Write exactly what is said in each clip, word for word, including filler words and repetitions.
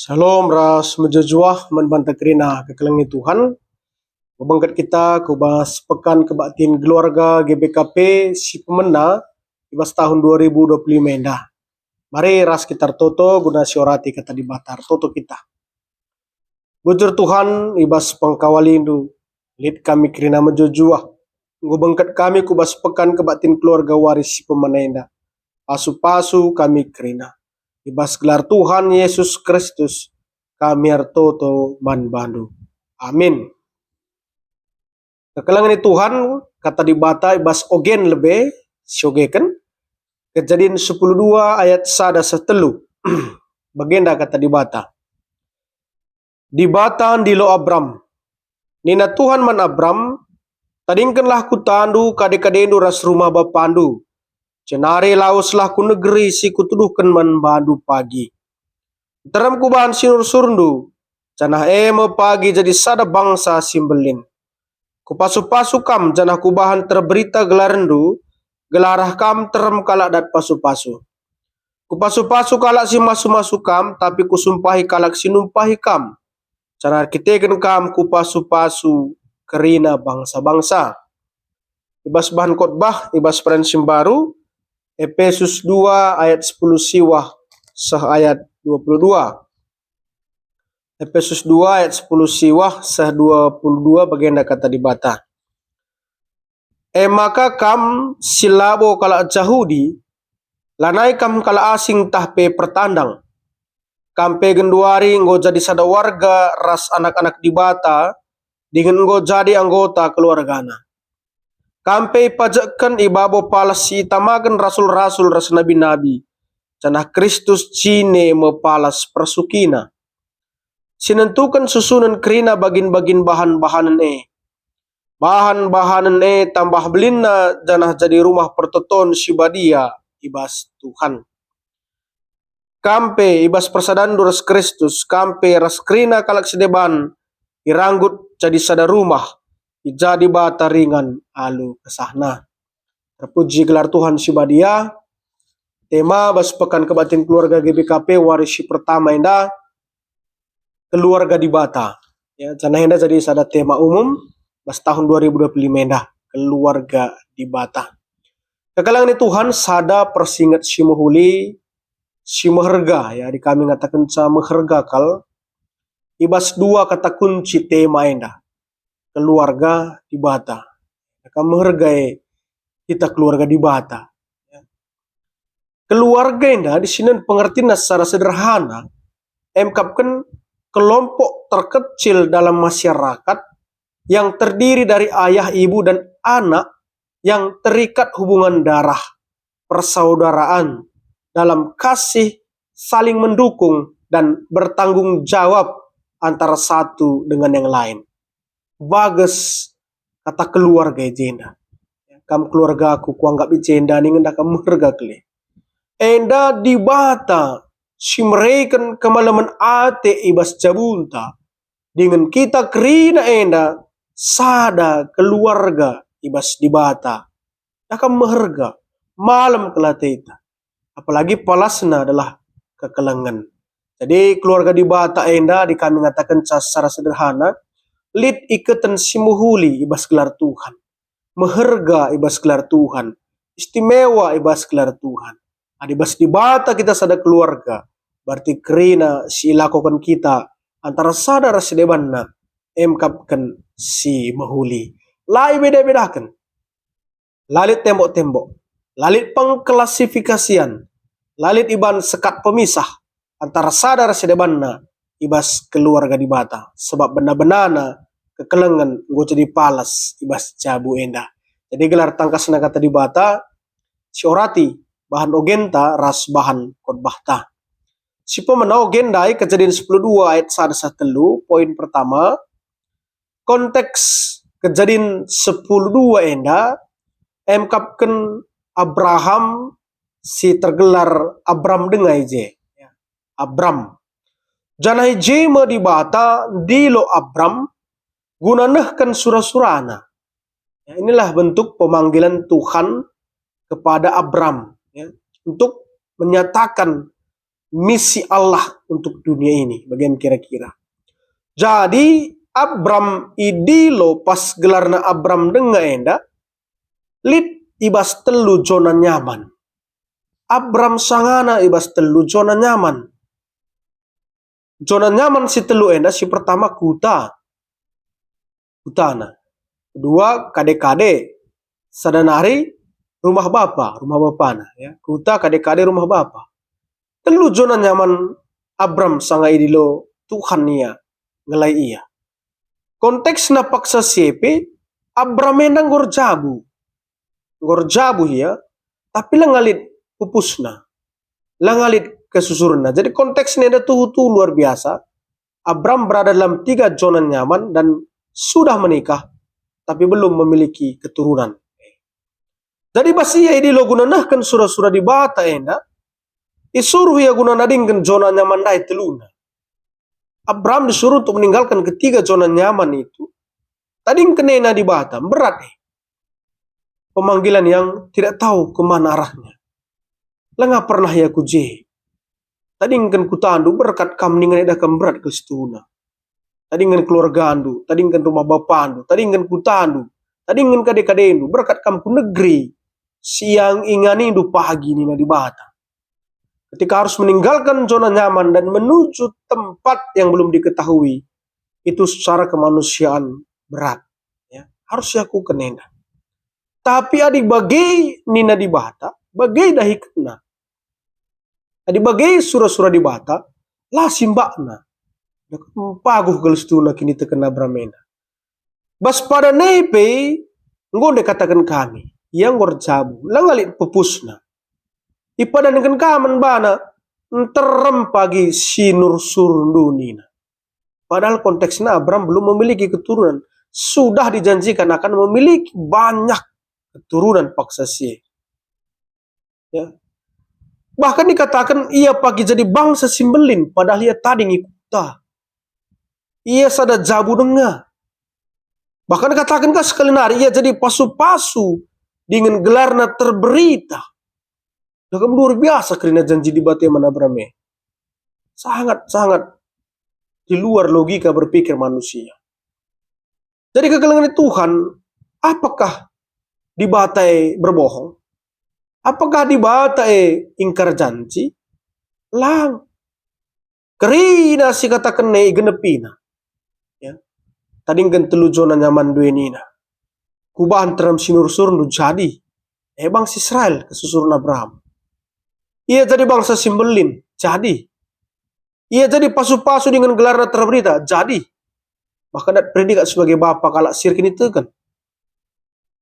Shalom ras mejuah-juah man banta kerina kekelengen Tuhan. Bengket kita ku bas Pekan Kebaktin Keluarga G B K P si pemena i bas tahun dua ribu dua puluh lima enda. Mari ras kita ertoto guna siorati Kata Dibata. Ertoto kita. Bujur Tuhan, i bas pengkawalindu lit kami kerina mejuah-juah. Enggo bengket kami ku bas Pekan Kebaktin Keluarga wari si pemena enda. Pasu-pasu kami kerina. I bas gelar Tuhan Yesus Kristus, kami ertoto man bandu. Amin. Kekelengen Tuhan, Kata Dibata i bas Ogen lebe, siogeken, Kejadin sepuluh dua ayat sada seh telu. Bagenda Kata Dibata. Dibata ndilo Abram. Nina Tuhan man Abram, "Tadingkenlah kutandu, kade-kadendu ras rumah bapandu, jenari laweslah ku negeri si kutuduhken man bandu pagi. Nterem kubahan sinursurndu, janah e me pagi jadi sada bangsa si mbelin. Kupasu-pasu kam janah kubahan terberita gelarenndu, gelah arah kam nterem kalak dat pasu-pasu. Kupasu-pasu kalak si masu-masu kam, tapi kusumpahi kalak si numpahi kam. Janah erkiteken kam kupasu-pasu kerina bangsa-bangsa." I bas bahan khotbah, i bas perjanjin baru, Epesus dua ayat sepuluh siwah seh ayat dua puluh dua. Epesus dua ayat sepuluh siwah seh dua puluh dua, bagenda Kata Dibata. E maka kam si labo kalak Jahudi, lanai kam kalak asing tah pe pertandang. Kam pe genduari enggo jadi sada warga ras anak-anak Dibata, dingen enggo jadi anggota keluargaNa. Kam pe ipajekken i babo palas si itamaken rasul-rasul ras nabi-nabi, janah Kristus jine me palas persukina. Si nentuken susunen kerina bagin-bagin bahan-bahanen e. Bahan-bahanen e tambah belinna janah jadi rumah pertoton si badia i bas Tuhan. Kam pe i bas persadanndu ras Kristus, kam pe ras kerina kalak si deban iranggut jadi sada rumah, i ja Dibata ringan alu kesahNa. Terpuji gelar Tuhan si badia. Tema bas Pekan Kebaktin Keluarga G B K P wari si pertama enda, keluarga Dibata. Ya, janah enda jadi sada tema umum bas tahun dua ribu dua puluh lima enda, keluarga Dibata. Kekelengen Tuhan, sada persinget si mehuli, si meherga, ya, adi kami ngatakenca meherga kal, i bas dua kata kunci tema enda, keluarga Dibata. Maka meherga e kita keluarga Dibata. Keluarga enda di sinen pengertina secara sederhana, emkapken kelompok terkecil dalam masyarakat yang terdiri dari ayah, ibu, dan anak yang terikat hubungan darah, persaudaraan, dalam kasih, saling mendukung, dan bertanggung jawab antara satu dengan yang lain. Bages kata keluarga i jenda. Kam keluargaku, kuanggap i jenda ningen enda kam meherga kal e. Enda Dibata si mereken kemalemen ate i bas jabunta, dingen kita kerina enda sada keluarga i bas Dibata. Enda kam meherga, malem kal ateta. Apalagi palasna adalah kekelengen. Jadi keluarga Dibata enda, adi kami ngatakenca secara sederhana, lit iketen si mehuli i bas gelar Tuhan, meherga i bas gelar Tuhan, istimewa i bas gelar Tuhan. Adi bas Dibata kita sada keluarga, berarti kerina si ilakoken kita antara sada ras si debanna, emkapken si mehuli. La ibeda-bedaken. La lit tembok-tembok, la lit pengklasifikasian, la lit iban sekat pemisah antara sada ras si debanna i bas keluarga Dibata, sebab bena-benana kekelengen enggo jadi palas i bas jabu enda. Jadi gelar tangkasna kata Dibata, siorati bahan ogenta ras bahan khotbahta. Si pemena ogen ndai Kejadin sepuluh dua ayat sada seh telu, poin pertama, konteks Kejadin sepuluh dua enda emkapken Abraham si tergelar Abram denga i je. Abram. Janah i je me Dibata ndilo Abram guna nehken sura-surana. Ya, inilah bentuk pemanggilan Tuhan kepada Abram, ya, untuk menyatakan misi Allah untuk dunia ini. Bagian kira-kira. Jadi, Abram idilo pas gelarna Abram denga enda, lit i bas telu zona nyaman. Abram sangana i bas telu zona nyaman. Zona nyaman si telu enda, si pertama kuta, kutana. Kedua kade-kade, sada nari rumah bapa, rumah bapana, ya. Kuta, kade-kade, rumah bapa. Telu zona nyaman Abram sanga idilo Tuhan ia, ngelai ia. Konteksna paksa si e pe, Abram enda enggo erjabu. Enggo erjabu ia, tapi langa lit pupusna. Langa lit kesusurenna. Jadi konteksna enda tuhu-tuhu luar biasa. Abram berada dalam tiga zona nyaman dan sudah menikah, tapi belum memiliki keturunan. Jadi bas ia idilo guna nehken sura-sura Dibata enda, isuruh ia guna nadingken zona nyaman ndai teluna. Abram disuruh untuk meninggalkan ketiga zona nyaman itu. Tadingken nena Dibata, berat e. Pemanggilan yang tidak tahu kemana arahnya. Langa pernah ia ku je. Tadingken kutandu, berkat kam ningen idah kam berat kal situhuna. Tadingken keluargandu, tadingken rumah bapandu, tadingken kutandu, tadingken kade-kadendu, berkat kam ku negeri si iang-, inganindu pagi, nina Dibata. Ketika harus meninggalkan zona nyaman dan menuju tempat yang belum diketahui, itu secara kemanusiaan berat. Ya, harus diakuken enda. Tapi adi bage nina Dibata, bage dahikenna. Adi bage sura-sura Dibata, la simbakna. Paguh kal situhuna kiniteken Abram enda. Bas padan e pe enggo ndai kataken kami, ia enggo erjabu, langa lit pupusna. Ipadanken ka man bana, nterem pagi sinursurndu, nina. Padahal konteksna Abram belum memiliki keturunan. Sudah dijanjikan akan memiliki banyak keturunan paksa si e. Ya. Bahkan dikataken ia pagi jadi bangsa si mbelin, padahal ia tading i kuta. Ia sada jabu denga. Bahkan dikataken ka sekali nari ia jadi pasu-pasu dingen gelarna terberita. Dah kam luar biasa kerina janji Dibata man Abram e. Sangat-sangat di luar logika berpikir manusia. Jadi kekelengen Tuhan, apakah Dibata e berbohong? Apakah Dibata e ingkar janji? Lang. Kerina si kataken e igenepina. Ya. Tadingken telu jona nyaman ndu e nina, "Kubahan nterem sinursurndu jadi." E bangsa Israel kesusuren Abraham. Ia jadi bangsa si mbelin, jadi. Ia jadi pasu-pasu dingen gelarna terberita, jadi. Bahkan dat predikat sebagai bapa kalak si erkiniteken.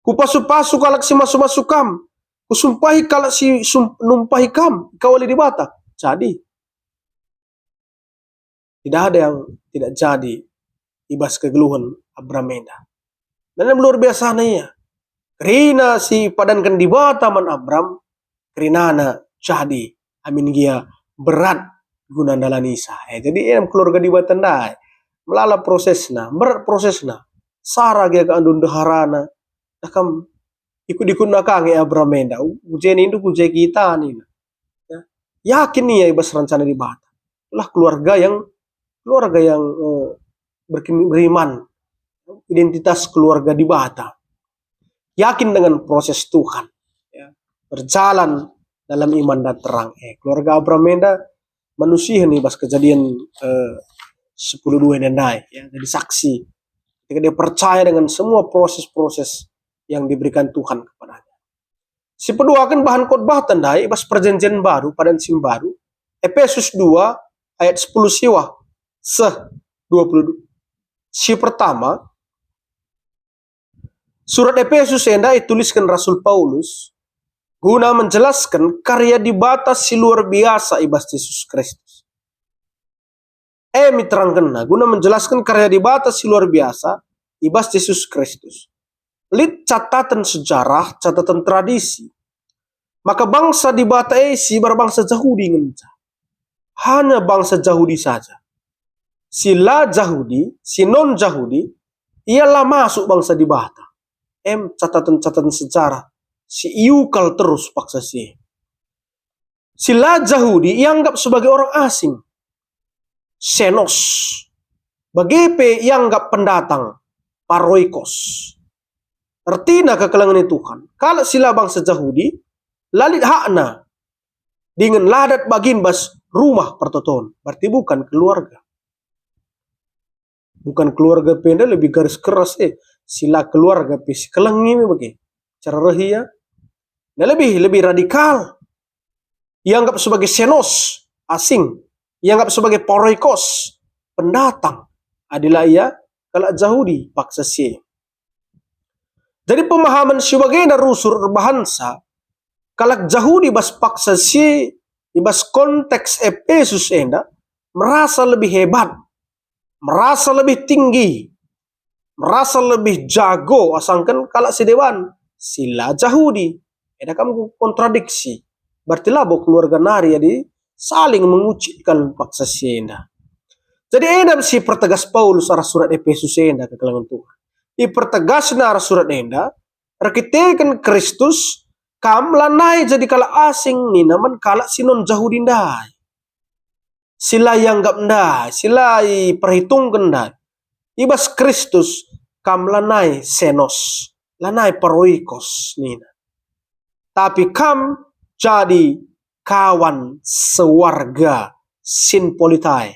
Kupasu-pasu kalak si masu-masu kam, kusumpahi kalak si sum-, numpahi kam, ikawali Dibata. Jadi. Tidak ada yang tidak jadi i bas kegeluhen Abram enda. Dan yang luar biasana ia. Kerina si ipadanken Dibata man Abram, kerinana jadi, amin gia berat guna ndalanisa. Eh, jadi em keluarga Dibata ndai. Melala prosesna, berat prosesna. Sara gia keandu ndeharana. Dah kam ikut-ikutna ka nge Abram enda. Ku je nindu, ku je kita nina. Ya. Yakin ia i bas rencana Dibata. Itulah keluarga yang, keluarga yang, eh, berkin-, beriman. Identitas keluarga Dibata. Yakin dengan proses Tuhan. Ya. Berjalan dalam iman dan terang. Eh, keluarga Abram enda manusia nih bas Kejadian, eh, sepuluh dua enda ndai, ya, jadi saksi. Ketika dia percaya dengan semua proses-proses yang diberikan Tuhan kepadanya. Si peduaken bahan khotbah tandai bas Perjanjian Baru, padan si mbaru, Epesus dua ayat sepuluh siwah seh dua puluh dua. Si pertama, surat Epesus enda itulisken Rasul Paulus guna menjelasken karya Dibata si luar biasa i bas Jesus Kristus. Em iterangkenna guna menjelasken karya Dibata si luar biasa i bas Jesus Kristus. Lit cataten sejarah, cataten tradisi. Maka bangsa Dibata e sibar bangsa Jahudi ngenca. Hanya bangsa Jahudi saja. Si la Jahudi, si non-Jahudi, ia la masuk bangsa Dibata. Em cataten-cataten sejarah si iukal terus paksa si e. Si la Jahudi ianggap sebagai orang asing, xenos. Bage pe ianggap pendatang, paroikos. Ertina kekelengen Tuhan, kalak si la bangsa Jahudi, la lit hakna dingen la dat bagin bas rumah pertoton, berarti bukan keluarga. Bukan keluarga pe enda lebih garis keras, eh, si la keluarga pe si kelengi me bage. Cara reh ia, enda lebih, lebih radikal. Ianggap sebagai xenos, asing. Ianggap sebagai paroikos, pendatang. Adi la ia kalak Jahudi paksa si e. Jadi pemahaman si bagenda rusur erbahansa kalak Jahudi bas paksa si e, i bas konteks Epesus enda, merasa lebih hebat, merasa lebih tinggi, merasa lebih jago asangken kalak si deban, si la Jahudi. Eda kam kontradiksi. Berarti labo keluarga nari adi saling mengucilkan paksa si enda. Jadi enda si pertegas Paulus arah surat Epesus enda, kekelengen Tuhan. Ipertegasna arah surat enda, erkiteken Kristus, kam lanai jadi kalak asing nina man kalak si non Jahudi ndai. Si la ianggap ndai, si la iperhitungken ndai. I bas Kristus, kam lanai xenos, lanai paroikos nina. Tapi kam jadi kawan sewarga, sinpolitai.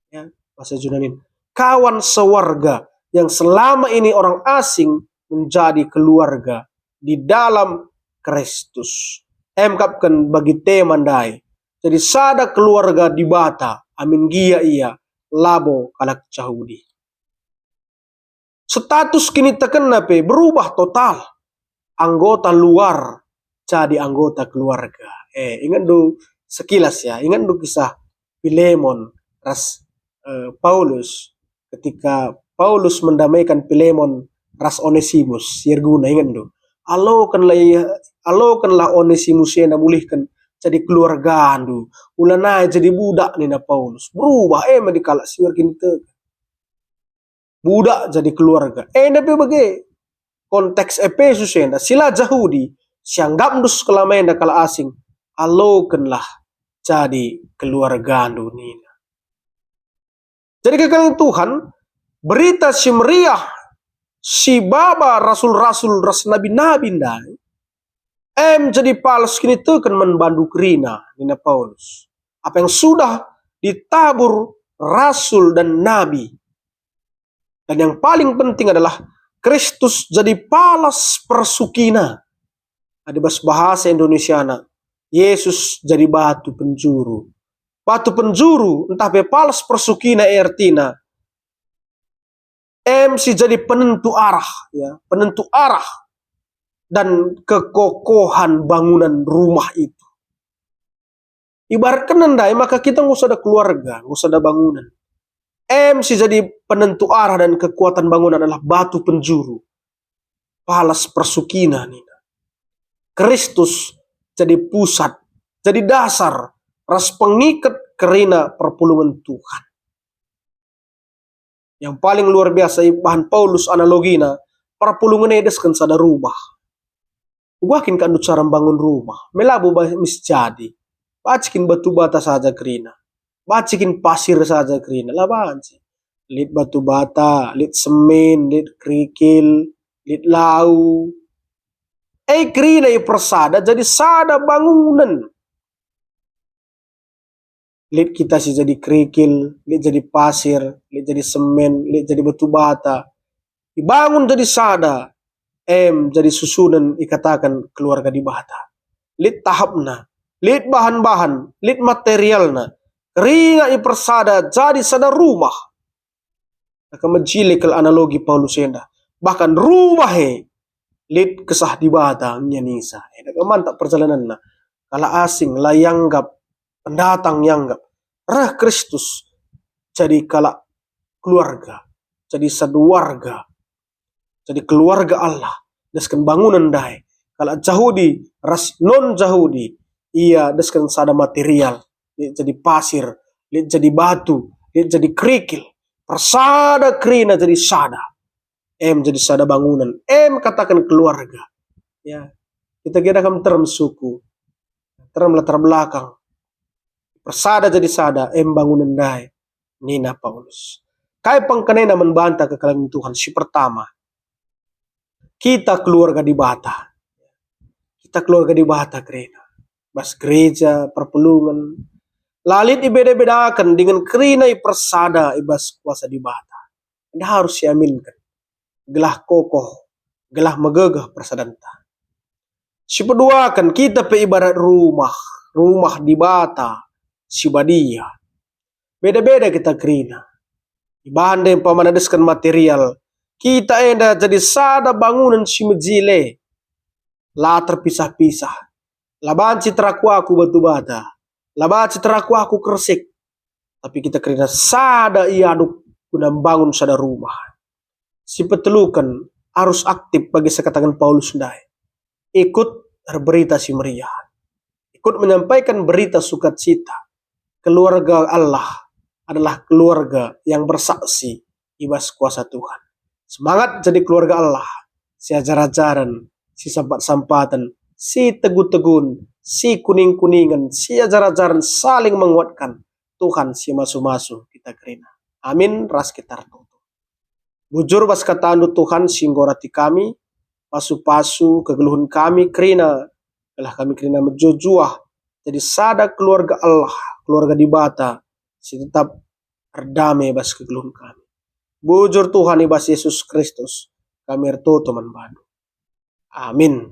Ya, bahasa Junani. Kawan sewarga yang selama ini orang asing menjadi keluarga di dalam Kristus. Emkapken bagi tema ndai. Jadi sada keluarga Dibata, amin gia ia labo kalak Jahudi. Status kinitekenna pe berubah total. Anggota luar jadi anggota keluarga. Eh, ingetndu sekilas ya, ingetndu kisah Filemon ras, eh, Paulus. Ketika Paulus mendamaikan Filemon ras Onesimus, si erguna, ingetndu. Alokenlah ia, alokenlah Onesimus enda mulihken jadi keluargandu. Ulanai jadi budak nina Paulus. Berubah, eh, medi kalak si erkiniteken. Budak jadi keluarga. Enda pe bage konteks Epesus enda, si la Jahudi, si anggapndu sekelama enda kalak asing, alokenlah jadi keluargandu nina. Jadi kekelengen Tuhan, berita si meriah si baba rasul-rasul ras nabi-nabi ndai, em jadi pals kiniteken man bandu kerina, nina Paulus. Apa yang sudah ditabur rasul dan nabi. Dan yang paling penting adalah Kristus jadi palas persukina. Adi bas bahasa Indonesiana, Yesus jadi batu penjuru. Batu penjuru, ntah pe palas persukina e ertina, em si jadi penentu arah, ya, penentu arah dan kekokohan bangunan rumah itu. Ibaratken ndai maka kita enggo sada keluarga, enggo sada bangunan. Em si jadi penentu arah dan kekuatan bangunan adalah batu penjuru, palas persukina nina. Kristus jadi pusat, jadi dasar ras pengiket kerina perpulungen Tuhan. Yang paling luar biasa ibahan Paulus analogina, perpulungen e desken sada rumah. Uga kin kandu cara mbangun rumah, me labo ba-, mis jadi. Banci kin batu bata saja kerina. Banci kin pasir saja kerina, la banci. Lit batu bata, lit semen, lit kerikil, lit lau. E kerina ipersada jadi sada bangunen. Lit kita si jadi kerikil, lit jadi pasir, lit jadi semen, lit jadi batu bata. Ibangun jadi sada, em jadi susunen ikataken keluarga Dibata. Lit tahapna, lit bahan-bahan, lit materialna, kerina ipersada jadi sada rumah. Maka mejile kal analogi Paulus enda. Bahkan rumah e lit Kesah Dibata ngenisa. Enda ka mantap perjalananna. Kalak asing la ianggap, pendatang ianggap. Reh Kristus jadi kalak keluarga, jadi satu warga, jadi keluarga Allah. Desken bangunen ndai, kalak Jahudi ras non-Jahudi, ia desken sada material, lit jadi pasir, lit jadi batu, lit jadi kerikil, persada kerina jadi sada. Em jadi sada bangunen, em kataken keluarga. Ya, kita kira kam terem suku. terem latar belakang, persada jadi sada, em bangunen ndai, nina Paulus. Kai pengkenana man banta kekelengen Tuhan? Si pertama, kita keluarga Dibata. Kita keluarga Dibata kerina. Bas gereja, perpulungen. La lit ibeda-bedaken dingen kerina ipersada i bas kuasa Dibata. Enda arus siaminken. Gelah kokoh, gelah megegeh persadanta. Sipeduaken, kita pe ibarat rumah, rumah Dibata si badia. Beda-beda kita kerina. Ibahan deh umpama nadesken material, kita enda jadi sada bangunen si mejile. La terpisah-pisah. La banci teraku-aku batu bata. La banci teraku-aku kersik. Tapi kita kerina sada iaduk guna mbangun sada rumah. Si peteluken, arus aktif bagi sekataken Paulus ndai. Ikut erberita si meriah. Ikut menyampaikan berita sukacita. Keluarga Allah adalah keluarga yang bersaksi i bas kuasa Tuhan. Semangat jadi keluarga Allah, si ajar-ajaren, si sampat-sampaten, si tegu-tegun, si kuning-kuningen, si ajar-ajaren, saling menguatkan. Tuhan si masu-masu kita kerina. Amin, ras kita ertoto. Bujur bas katandu Tuhan si enggo rati kami, pasu-pasu kegeluhen kami kerina, gelah kami kerina mejuah-juah jadi sada keluarga Allah, keluarga Dibata, si tetap erdame bas kegeluhen kami. Bujur Tuhan, i bas Yesus Kristus kami ertoto man bandu. Amin.